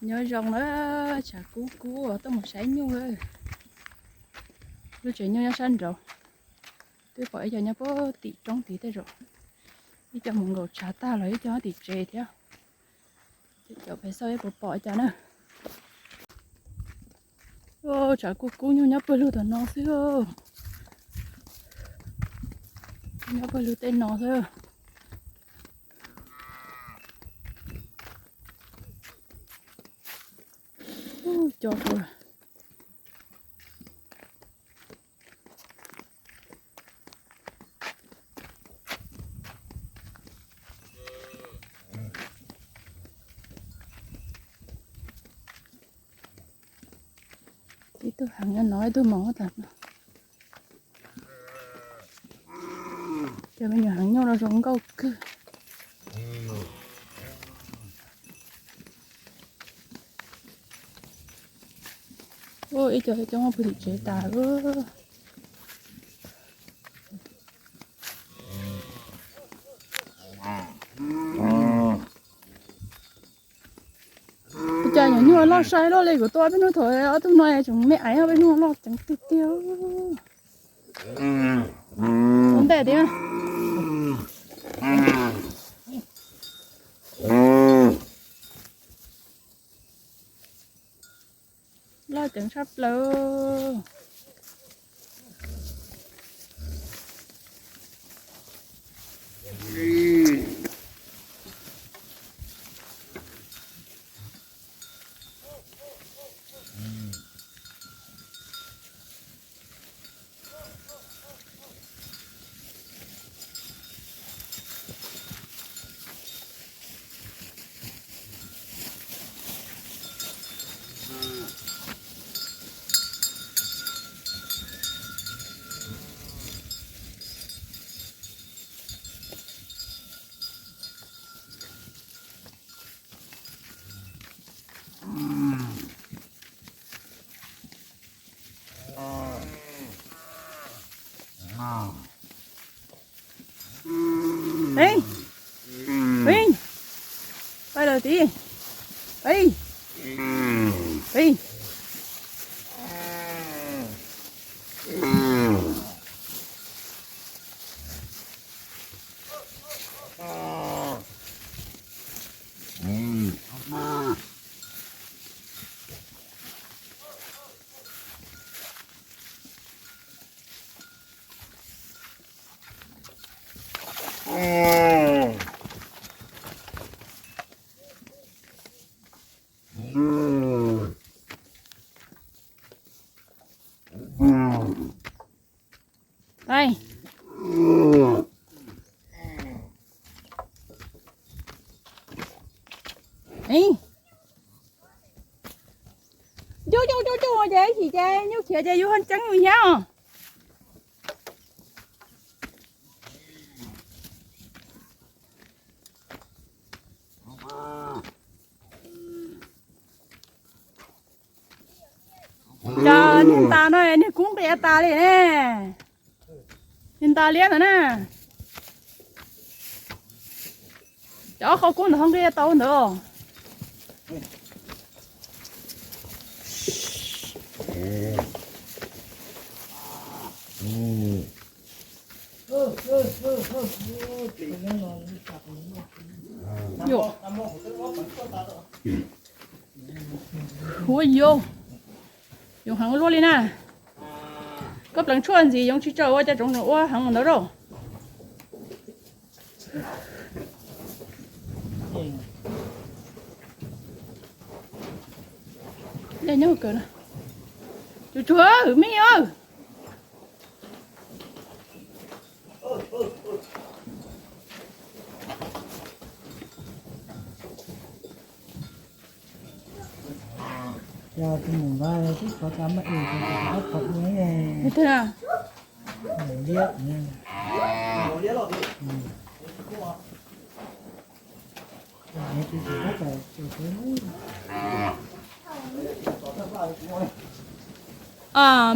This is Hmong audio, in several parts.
Nyob zoo na, tshav kub kub tuaj mus saib nyuj. Lub tsev nyuj nyob sab nraud, twb pom ib co nyob puag tim roob tid tej zaum. Ib co mus nkaum tshav tag los ib co nyob tim tsev thiab. Ces caum pem xauj puas pom ib co na. Tshav kub kub nyuj nyob pawg lug tom no xwb. Nyob pawg lug tej no xwb. Ub, co kawg. Ib tug heev nyob no, ib tug mos tas no. Cov me nyuam heev nyuj no zoo nkauj kawg. Ub, ib co coob pw tim tsev tas. Ua cas nyuam nyuj loj sai loj li, kuv tuaj peb hnub thaum ob tug no tseem me aiv, peb hnub loj ceev tiag tiag. Ua ntej tiag. Loj ceev tshaj plaws. Peb, peb, peb lawm tid. Peb, peb. Peb. Ib, cub cub cub cub ces ib chim ces nyuj khiav ces yus ho ceeb yus hnyav os. Cov niag ntas no niag kub nqia tas li ne. Niag ntas liab ntawd na. Cov ob qho kub ntawd ho nqia tau ntawd. Ua yus, yoov heev luaj li na. Koj pleev tshuaj ntxiv yoov tsis tsaws ua cas tsoov ua heev ntawd lauj. Tsuag tsuag me os.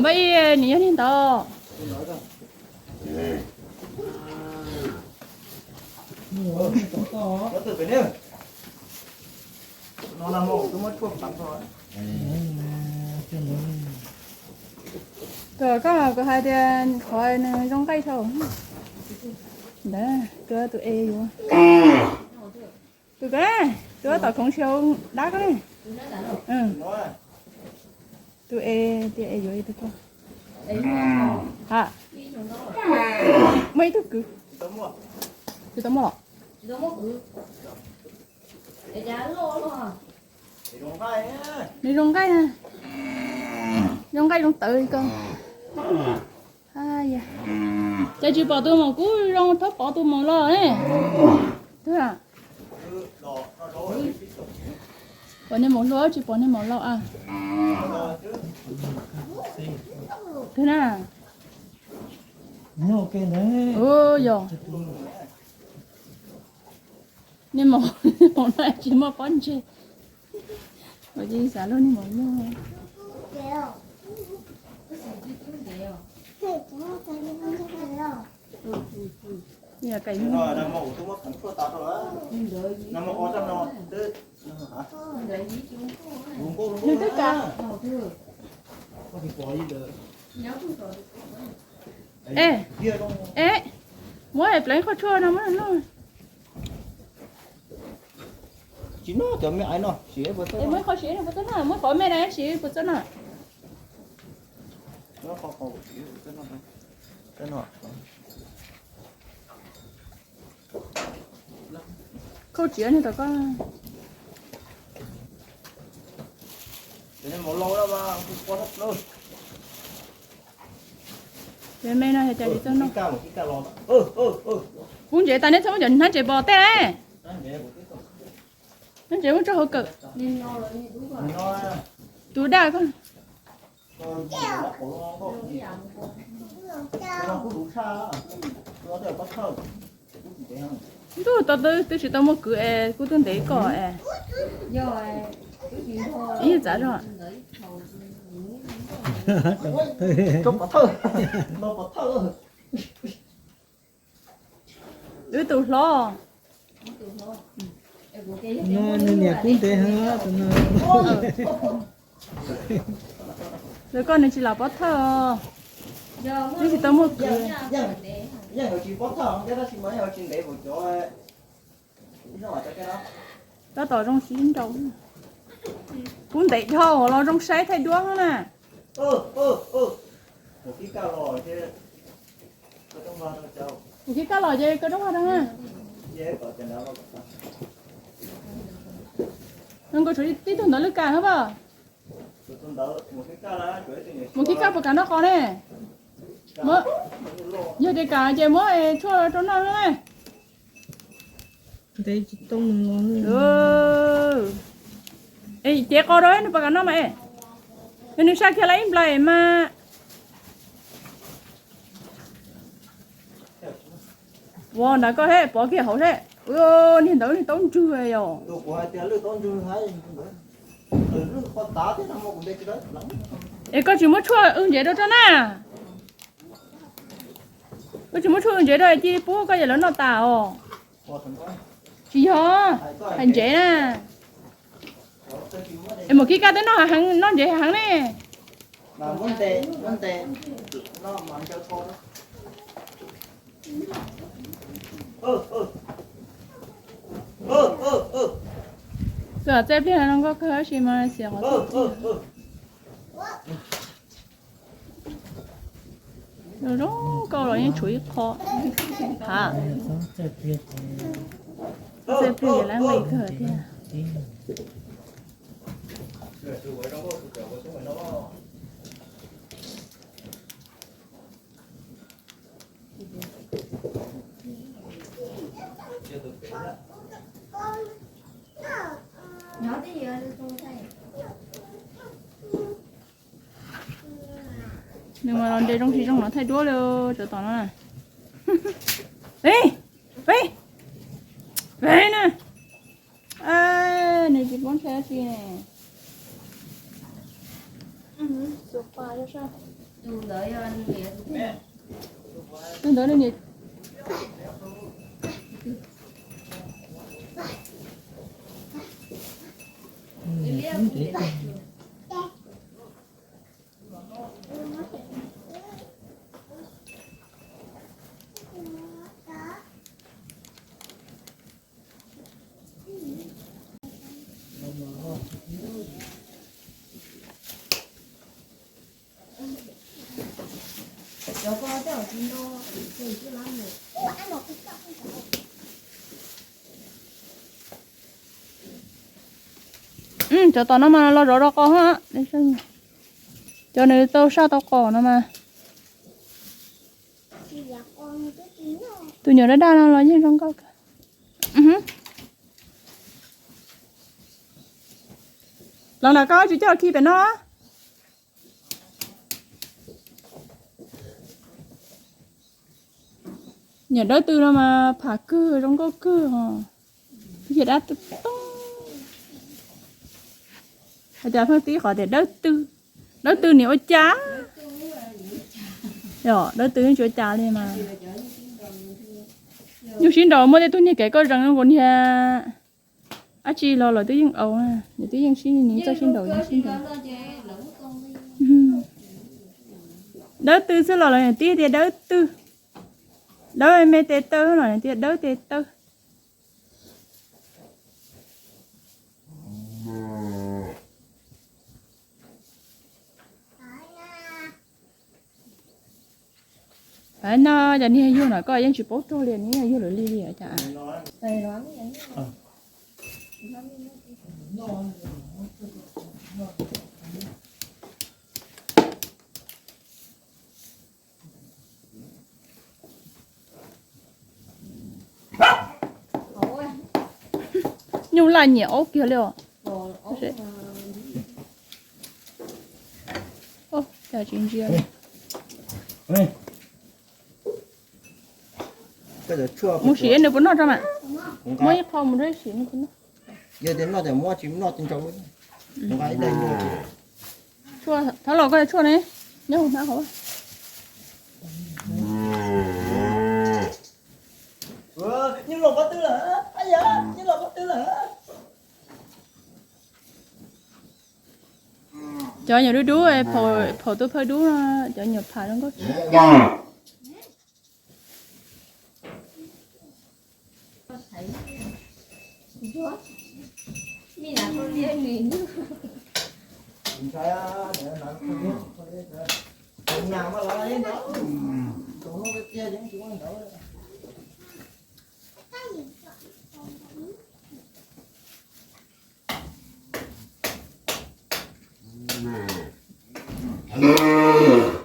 Npaj ib, nws yog niag ntawd. Tus koj kuv hais tias qhov nws zoo nqaij dhau. Ntawd, tus es yuav. Tus koj, tus tom khoov tsis haus dab koj ne. Tus es tias es yuav tus koj. Ha. Muaj ib tug kwv. Tsis tau muaj los? Nws zoo nqaij, zoo nqaij zoo tawv li ko. Cas tsis pom tus maum kub zoo thaub pov tus maum los ne? Twb, pom niag maum hluas tsis pom niag maum laus a? Twb na. Yog. Niag maum, maum no tsis muaj pob ntseg. Ua cas xav luag niag maum nyuj. Nws twb kav. E, e, muab pleev qhov tshuaj no muab noj. Tsis noj cov me aiv no, siv puas txawj noj? Muab qhov siv no puas txawj noj, muab qhov me na siv puas txawj noj? Khauj tsiav niag tom koj. Cov me no yog cov tsis txawj noj. Kub ntsev tas neb txhob muab cov hnab ntsev pov tej. Hnab ntsev muab tso hauv kawm. Tus daj koj. Ntuj, tau twb tsis tau muaj kwv es kuv twb ntev koj es. Ib txav zog. Wb tus hlob. No nws niam kub ntev heev tus no. Lawv koj nws tsis lam pob thawj os. Nws tsis tau muaj kwv. Tab tom zoo sib nraus. Kub ntev dhau los zoo saib thaij duab na. Mus kib kaj los ces koj roob vag rau na. Nws nkaus tshuav tib tug ntawd lwj kas hab. Mus kib kaj puas kam noj qos ne? Yog tias kam ces muab tshuaj rau noj na. Ntev tsis tau mus. Cev qos rau nws puas kam noj mas es. Nws saj kiag lawm ib nplais mas. Ua ntawd koj thiaj pov kiag hauv thiab. Niag ntawd niag taub ntswg yom. Es koj tsis muab tshuaj w ntsev rau rau na. Koj tsis muab tshuaj w ntsev rau es cia pub koj yawm lawv noj tas os. Tsis yog, hais ntsev na. Es mus kib kaj twb noj heev, noj ntsev heev ne. Xwm txij pliag no nkauj kawg tab sis mas xiam qhov txij pliag. Zoo zoo nkauj los yeej tshuav ib qho. Ha, txij pliag ces lab nqis kawg thiab. Nws mas los nres zoo tsis zoo no thaij duab li. Tsov tom no na. Peb, peb, peb na. Nws tsis poob ntshai dab tsi ne. Tus ntawd nws niam. Tus ntawd nws niam. Cov tom no mas los zov rau qos ha. Cov nws tau saj tau qos no mas. Tus nyuam daj daj no los yeej zoo nkauj. Los ntawm koj tsis coj khi pem no. Niam dawb tw no mas pham kawg zoo nkauj kawg os. Yog dab tw toob. Hais tias pheej tib qhov tias dawb tw, dawb tw nim ua cas. Yog dawb tw yeej tsis ua cas li mas. Nyuj sib nraus muaj tej tug niag kev koj zees nkaus niag dab tsi los lawv twb yeej au, lawv twb yeej sib, nws txawj sib nraus yeej sib nraus. Dawb tw xwb los lawv niam tij tias dawb tw, dawb me tes taw los niam tij tias dawb tes taw. Aw, no cov niag yug no koj yeej tsis paub rog li, niag yug lawv li li cas. Nyuj laj nyiam aub kiag li os. Cas tsis ntsia li. Mus sim nws puas noj tso mas. Muab ib qho mus rau sim nws puas noj. Thov los koj tshuaj ne, nyob hauv hnab hauv. Cov nyuam dub dub, phaum tus phawj dub no, cov nyuam pham zoo nkauj.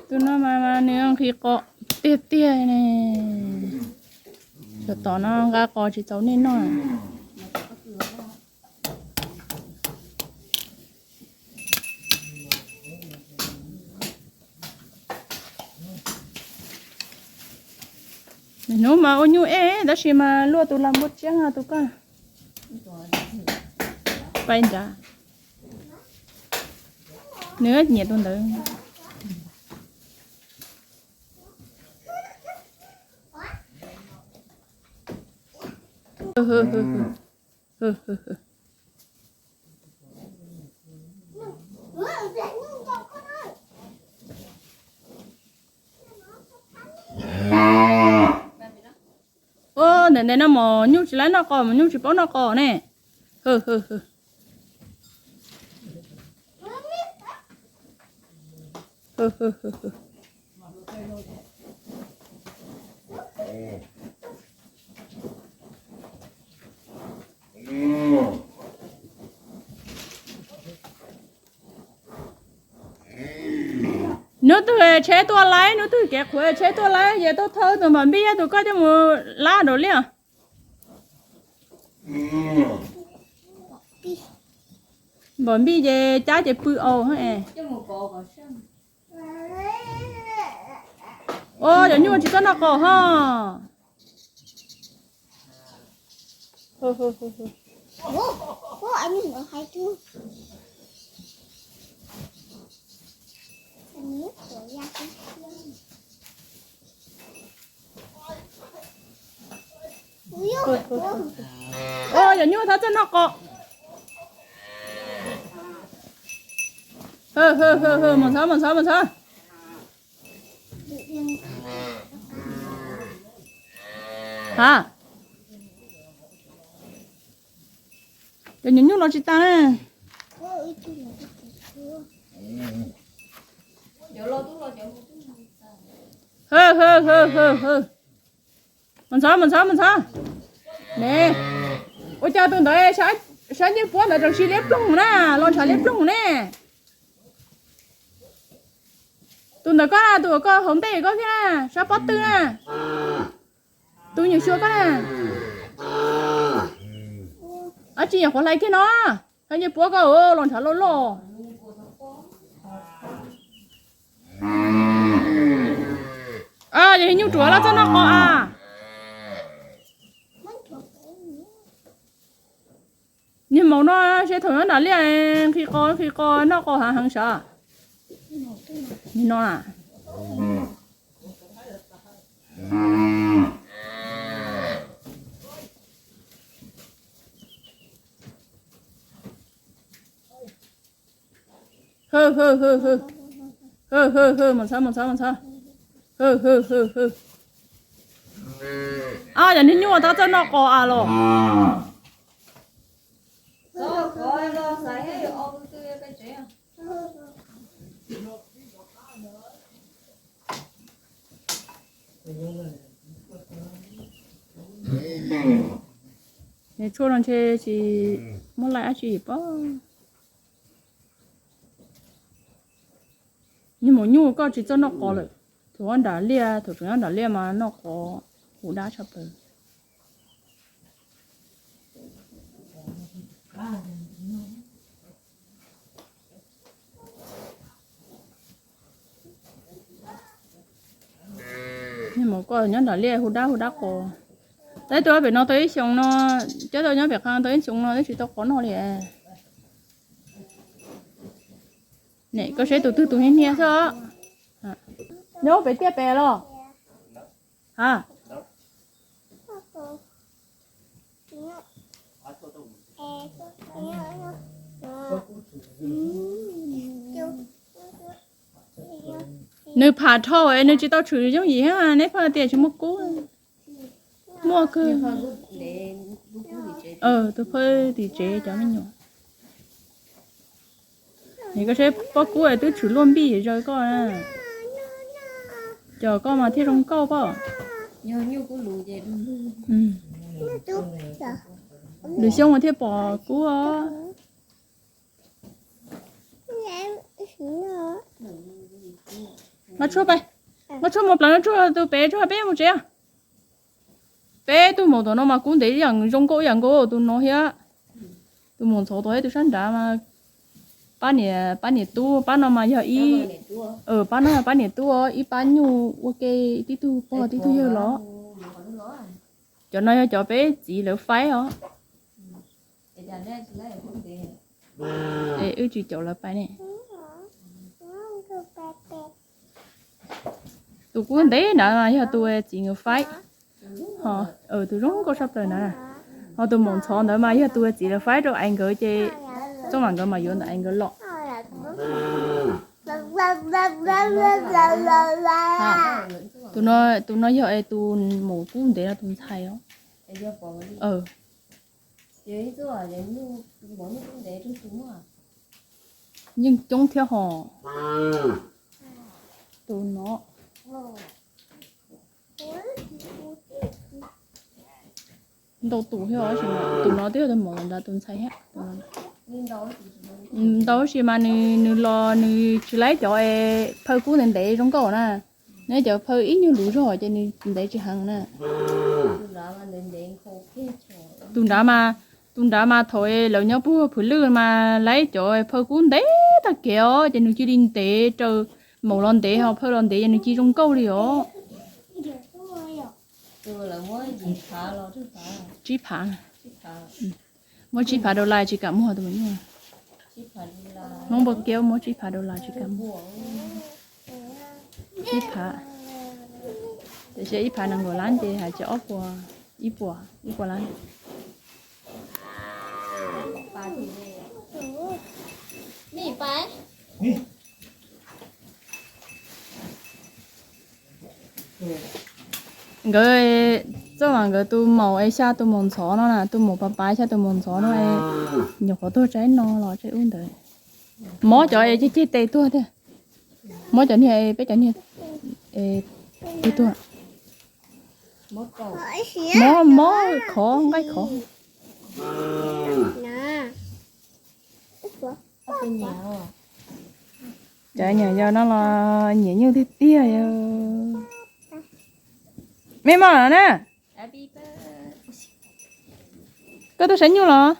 Tus no mas nws nqhis qos tiag tiag ne. Cov tom no nqa qos tsis txaus nej noj. Hnub mas ua nyuj ej, tab sis mas luaj tus las npua tsiab tus koj. Pais nrad. Nws nyiam tus ntawd. Ntawm ntawm no mas nyuj tsis laib noj qos, mas nyuj tsis paub noj qos ne. Hnub twg tsheb tuaj laib, hnub twg kev qhuav tsheb tuaj laib ces tuaj thawb tus npam npij tus koj coj mus lab nraum liaj. Npam npij ces cab ces pw aus. Ua cov nyuj tsis txawj noj qos ho. Ua cov nyuj txhob txawj noj qos. Hwm, hwm, hwm, mus ntxhov, mus ntxhov, mus ntxhov. Ha, cov nyuam nyuj los tsis tas na. Hwm, hwm, hwm, hwm, hwm. Mus ntxhov, mus ntxhov, mus ntxhov. Ne, ua cas tus ntawd sab ncej puab ntawd tseem sib liab ploog na, los ntshav liab ploog ne. Tus ntawd koj na, tus koj hauv ntej koj thiab na, sab pob tw na. Tus nyuam xyuas koj na. Ab tsi nyuam qhuav hlais kiag no, sab ncej puab koj los ntshav loj loj. Yog nyuj ruam los txawj noj qos a. Niag maum no ces thaum nyob nram liaj nqhis qos nqhis qos noj qos hav heev sav. Niag no na. Hwm, hwm, hwm, hwm. Hwm, hwm, hwm, mus ntxhov, mus ntxhov, mus ntxhov. Hwm, hwm, hwm, hwm. Ab, yog niag nyuj tab txawj noj qos a los. Niag tshuaj no ntshe tsis muaj laij dab tsi pob. Niag maum nyuj koj tsis txawj noj qos lawm. Thaum nyob nram liaj, thaum tseem nyob nram liaj mas noj qos hu dab tshaj plaws. Niag maum koj nyob nram liaj hu dab hu dab qos. Tab tus pem no tau ib xyoos no, cov tau nyob pem qhov tau ib xyoos no twb tsis tau qos noj li. Ne koj saib tus twg tus hnia hnia xwb. Nyob pem tiaj pem los? Ha, nws pham dhau es nws tsis tau tshwm yooj yim thiab, neb pheej tias tsis muaj kub. Muaj kawg. Tus phawj tim tsev cov me nyuam. Koj saib pob kub twb tshwm luaj npij zaws koj na. Cov koj mas thiaj zoo nkauj pob. Lwm xyoo mas thiaj pom kub os. Noj tshuaj pais, noj tshuaj mus pleev noj tshuaj tus pem tsuag peb mus tsev. Peb tug maum tom no mas kub ntev ib yam zoo nkauj ib yam nkauj tus no thiab. Tus maum ntxhov tom ib tug sab nrad mas pab niam, pab niam tub, pab no mas yog ib, pab no yog pab niam tub, ib pab nyuj ua ke, tib tug pog tib tug yawg los. Cov no yog cov peb txiv lawv faib os. Es wb tsis caum lawv pais ne. Tus kub ntev nrad mas yog tus txiv nkawd faib. Ho tus zoo nkauj sab plaws ntawd na. Ho tus maum ntxhov ntawd mas yog tus txiv lawv faib rau aiv nkawd ces txoj mas nkawd mas yuav ntawm aiv nkawd los. Tus no, tus no yog es tus maum kub ntev no tus ntxhais os. Yeej coob thiab hos. Tus no ntau tus thiab, tus no twb yog tus maum ntawd tus ntxhais thiab. Ntau tab sis mas nws, nws los nws tsis laib cov es phawj kub ntev ntev zoo nkauj na. Nws cov phawj ib nyuag luv zog ces nws ntev tsis heev na. Tus nrad mas, tus nrad mas thaum lawv nyob puag Phwv Lwj mas laib cov phawj kub ntev tag kev os ces nws cia li ntev raws, maum los ntev ho phawj los ntev ces nws cia zoo nkauj li os. Tsib phav. Muab tsib phav dollar tsis kam muag tus me nyuam. Hmoob npua kiab muab tsib phav dollar tsis kam muag. Tsib phav. Tiam sis ib phav nees nkaum lab ces hais tsis ob puas, ib puas, ib puas lab. Nkawd txoj mas nkawd tus maum es xya tus maum ntxhov no na, tus maum pav pav xya tus maum ntxhov no, nyuam qhuav tuag tsaib no los tsaib ub ntawd. Mob cov es ceg ceg tes tuag tiag. Mob cov niag, peb cov niag tes tuag. Mob, mob khov nqaij khov. Cov nyuam yaus no los nyiam nyuj tiag tiag yog. Me mom no na, koj tuaj saib nyuj los?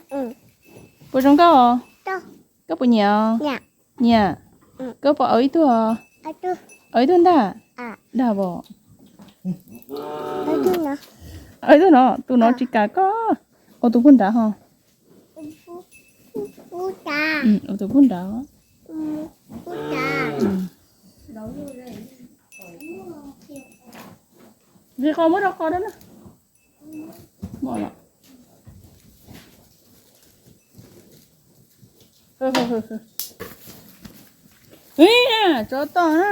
Puas zoo nkauj? Koj puas nyiam? Nyiam. Koj puas aw ib tug? Aw ib tug ntag. Dag os. Aw ib tug no, tus no tsis kam koj. Ua tus puag nrad ho. Ua tus puag nrad. Nqis qos muab rau qos da na. Tsov tom na.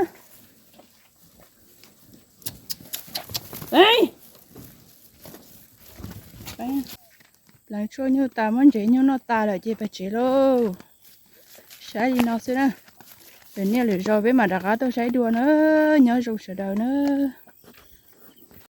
Pleev tshuaj nyuj tas, muab ntsev nyuj noj tas lawm ces pais tsev lauj. Saib li no xwb na. Lwm niaj lwm zaus peb mam rov qab tuaj saib dua na. Nyob zoo sawv daws na.